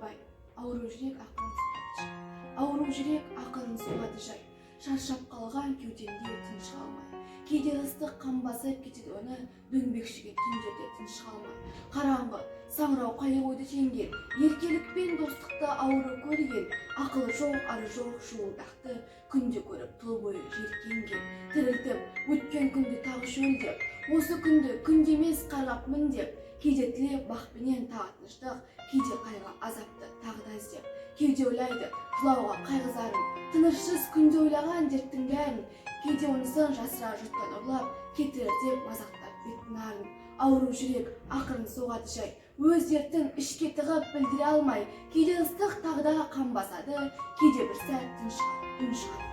Абай. Ауру жүрек ақырын соғады жай. Ауру жүрек ақырын соғады жай. Шаршап қалған кеудемде тыншыға алмай. Кейде ыстық қан басып кетеді оны, дөңбекшіген түндерде тыншыға алмай. Қараңғы, саңырау қайғы ойды жеңген, еркелік пен достықты ауру көрген, ақылы жоқ, ары жоқ шуылдақты күнде көріп тұл бойы жиіркенген. Тірілтіп, өткен күнді тағы шөлдеп, осы күнді күнде емес қарғап міндеп, кейде тілеп бақпенен тағы тыныштық, кейде қайғы азапты тағы да іздеп. Кейде ойлайды жылауға қайғы зарын, тынышсыз күнде ойлаған дерттің бәрін, кейде онысын жасыра жұрттан ұрлап, кетірер деп мазақтап беттің арын. Ауру жүрек ақырын соғады жай, өз дертін ішке тығып білдіре алмай, кейде ыстық тағы да қан басады, кейде бір сәт тыншығады, үн шығады.